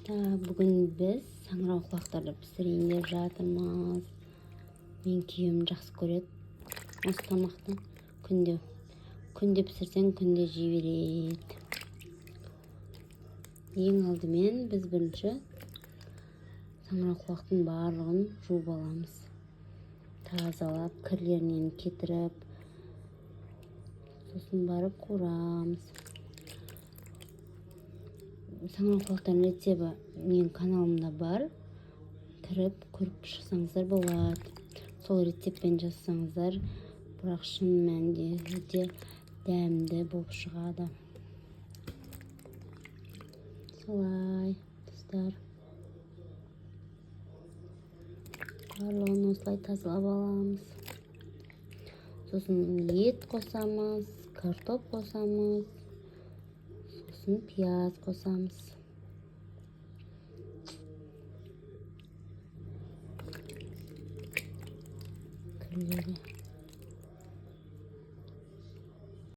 Бүгін біз саңырауқұлақтарды пісірейін деп жатырмыз. Мен күйеуім жақсы көреді осы тамақты. Күнде күнде пісірсең, күнде жей береді. Ең алдымен біз бірінші саңырауқұлақтың барлығын жуып аламыз. Тазалап, кірлерінен кетіріп, сосын барып қуырамыз. Саңырауқұлақтардың рецебі менің каналымда бар. Кіріп көріп шықсаңыздар болады. Сол рецептпен жасасаңыздар, бірақ шын мәнінде өте дәмді болып шығады. Солай, достар. Барлығын осылай тазалап аламыз. Сосын ет қосамыз, картоп қосамыз, сосын пияз қосамыз. Кірлері